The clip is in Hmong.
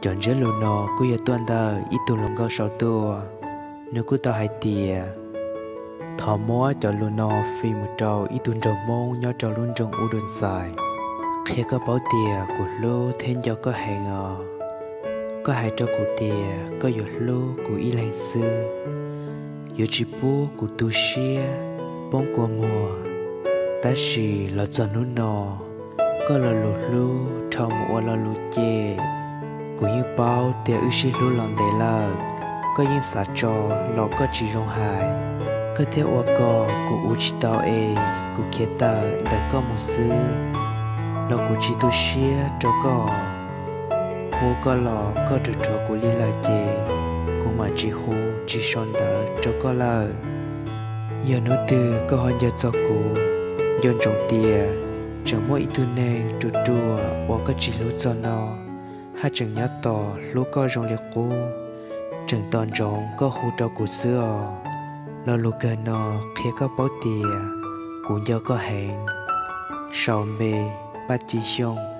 Cov ntsiab lus no kuj yog tuaj ntawm ib tug hluas nkauj sau tuaj, nws kuj tau hais tias, thov muab cov lus no fij mus rau ib tug nraug Hmoob nyob rau lub nroog Ub Dua Ntxais, qhia koj paub tias kuv hlub thiab nco koj heev os. Koj hais rau kuv tias koj yuav hlub kuv ib leeg xwb, yuav tsis pub kuv tu siab poob kua muag. Tab sis los txog hnub no, koj lo lus hlub dhau mus ua lo lus cem. Kuv yeej paub tias wb sib hlub los ntev lawm, koj yeej xav tso los koj tsis zoo hais. Koj thiaj ua kom kuv ua tsis tau es kuv khiav tawm ntawm koj mus xwb, los kuv tsis tu siab rau koj. Hu koj los koj rhuav rhuav kuv li lawm ces kuv mam tsis hu tsis sau ntawv rau koj lawm. Yog hnub twg koj ho nco txog kuv, nco ntsoov tias tseem muaj ib tug neeg ruam ruam uas koj tsis hlub txog no, haj tseem nyob tos hlub koj zoo li qub, tseem tos ntsoov koj hu rau kuv xwb os. Lo lus kawg no qhia koj paub tias kuv nco koj heev. Sau npe, Paj Ci Xyooj.